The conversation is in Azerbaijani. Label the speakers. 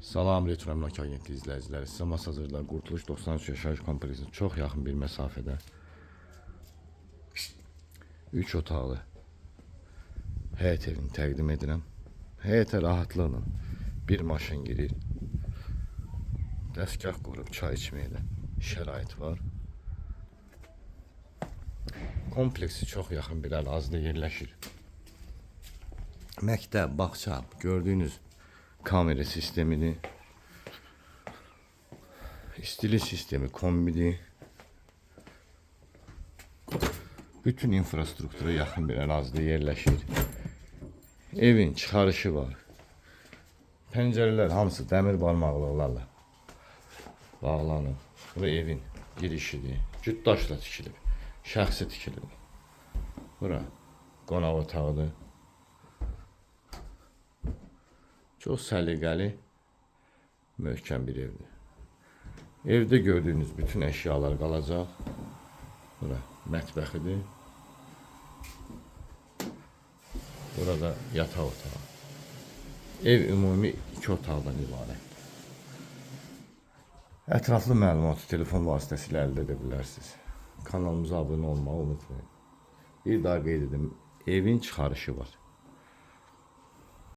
Speaker 1: Salam Retro Əmlak Agentliyi izləyiciləri. Sizə Masazırda Qurtuluş 93 yaşayış kompleksinə çox yaxın bir məsafədə 3 otaqlı həyət evini təqdim edirəm. Həyətə rahatlıqla bir maşın girir. Dəstgah qurub çay içməyə də şərait var. Kompleksi çox yaxın bir ərazidə yerləşir. Məktəb, bağça, gördüyünüz kamera sistemini, istilik sistemi, kombini, bütün infrastruktura yaxın bir ərazidə yerləşir. Evin çıxarışı var. Pəncərələr hamısı dəmir barmaqlıqlarla bağlanıb. Bura evin girişidir. Cütdaşla tikilib. Şəxsi tikilib. Bura qonaq otağıdır. Çox səliqəli, möhkəm bir evdir. Evdə gördüyünüz bütün əşyalar qalacaq. Bura mətbəxidir. Burada yataq otağı. Ev ümumi iki otaqdan ibarətdir. Ətraflı məlumatı telefon vasitəsilə əldə edə bilərsiniz. Kanalımıza abunə olmağı unutmayın. Bir daha qeyd edim, evin çıxarışı var.